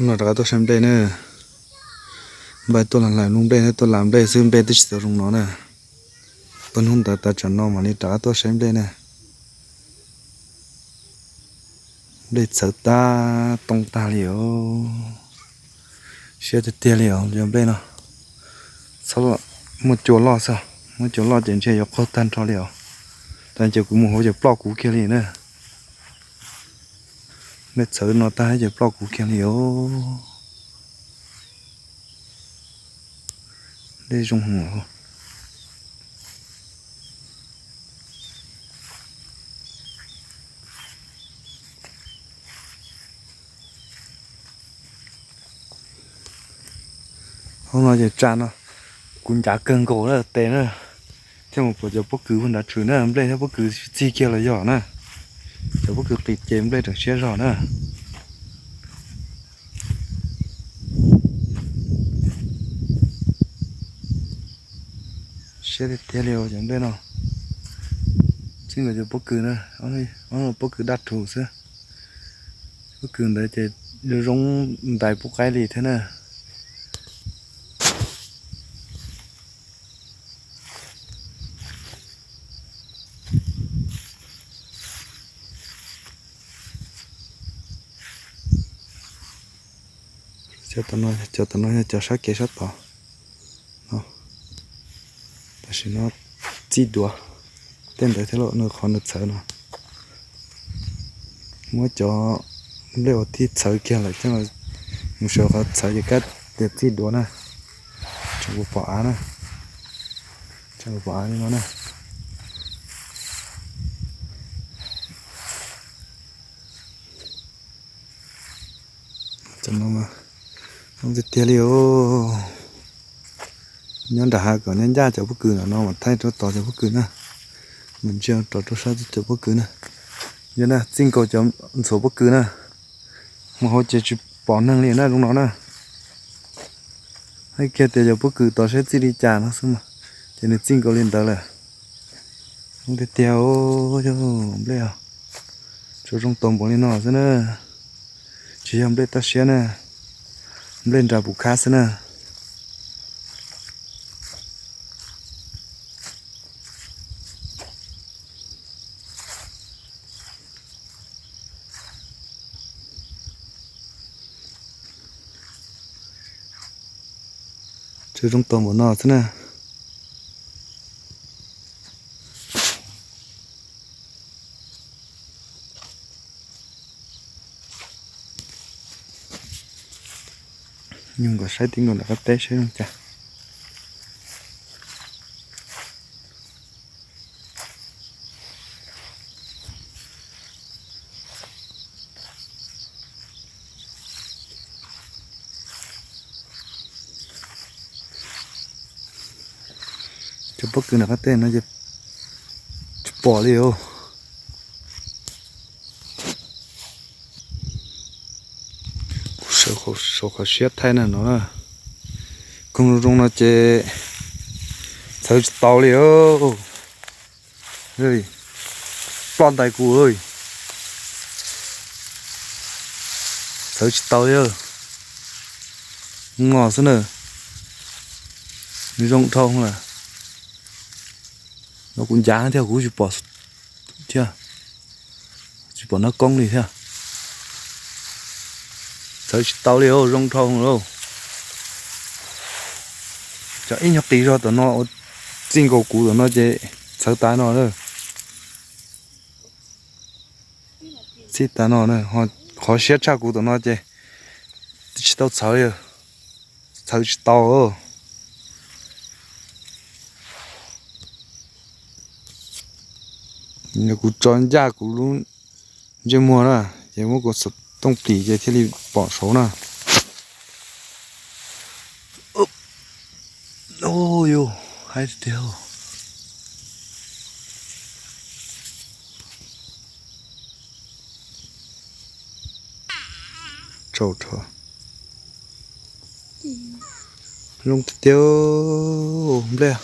No rov qab tuaj saib nplej na. Npaj tuaj lam lawm lub nplej, tuaj lam nplej xwb, nplej twb tsis tau zoo no na. Tuaj hnub ntawd tas tsam no mam li rov qab tuaj saib nplej na. Nplej txhawv tag toob tag li os. Siab tiag tiag li os cov nplej no. Txhob muaj cua loj xwb, muaj cua loj ces ntshe yuav qaug tag nrho li os. Tas ces kuv mus hauv ces ploj kuv kiag li na. Nplej txhawv no tag ces ploj kuv kiag li os. Nplej zoo heev. Hauv no ces tsa no kuv ncav kawg nkaus na tes na, thiaj mus pom cov pob kws puag nrad tshwm na, nplej thiab pob kws txig kiag los yog na. Cov pob kws qis ces nplej tseem siab zog na. Siab tiag tiag li cov nplej no. Txij nkaus cov pob kws na, ob pob kws daj rhuv xwb. Pob kws ntawd ces zoo zoo ntais pub qaib li thiab na. Cov tom no, cov tom no yog cov sab kev sab tod no. Tam sim no txij duav tej ntawd thiab los nws qhov nws txhawv no. Muab cov nplej uas tib txhawv kiag lawm coj mus sawv qhov txhawv ces kab tias txij duav na. Tseem kuv pom av na, tseem kuv pom av li no na. Cov no mas zoo tiag tiag li os. Nyob nram hav kom nyob ncaj cov pob kws ntawm no mas thaij rau tod cov pob kws na. Mus ntsia rov rau sab cov pob kws na. Yog na txij nkaus cov ntxhuav pob kws na, mus hauv ces tsis pom neeg li na zoo no na. Hais kiag tias cov pob kws tod seb txij li cas no xwb mas, ces nws txij nkaus li ntawd lawm. Zoo tiag tiag, nplej os, tsuas zoo tau npaum li no xwb na. Tsis yog nplej toj siab na, nplej nra pus khab xwb na. Tsuas zoo tau npaum no xwb na. Nyuag nkaus saib tim nkaus nram qab teb saib zoo cas. Cov pob kws nram qab teb no ces tsis pom li os. Kuv sawv saum qhov siab thaij na no na. Koog zoo zoo no ces txhawv tsis tau li os. Ploj ntais kuv, txhawv tsis tau li. Ngos xwb na. Nws zoo dhau lawm. No kuv ncav thiab kuv tsis pom thiab, tsis pom nab koob li thiab. Txhawv tsis tau li os, zoo dhau lawm. Cov ib nyuag qis zog tom no, txij nkaus kuv tom no ces txhawv tas no lawm. Txij tas no, qhov siab tshaj kuv tom no ces tsis tau txhawv, txhawv tsis tau. Kuv tso ncaj kuv lub ntsej muag na, ces muab kuv xov tooj plis ces thiaj li pom saud na. Yus, haib tiag. Tsau rho. Zoo tiag tiag nplej.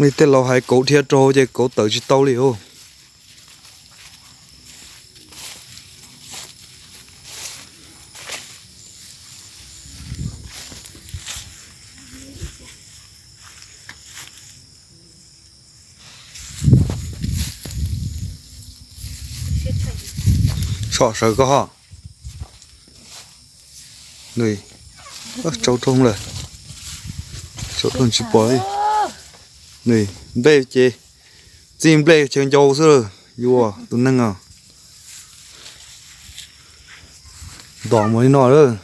Li tej laus hais kauv dhia rau hauv ces kauv tawm tsis tau li os. tshom sawv koj ho. Nws tsau rooj lawm, tsau rooj tsis pom li. Nws nplej ces txij nplej chaw ncau xwb, yuav tus neeg os. Ntom mus li no lawm,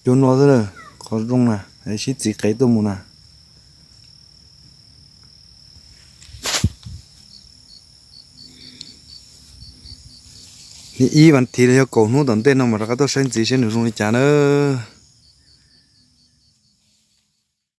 cua no xwb, qhov zoo na, sib txiv qev tuaj mus na. Ib vas thiv los yog kaum hnub tom ntej no mas rov qab tuaj saib ntxiv seb nws zoo li cas nawb.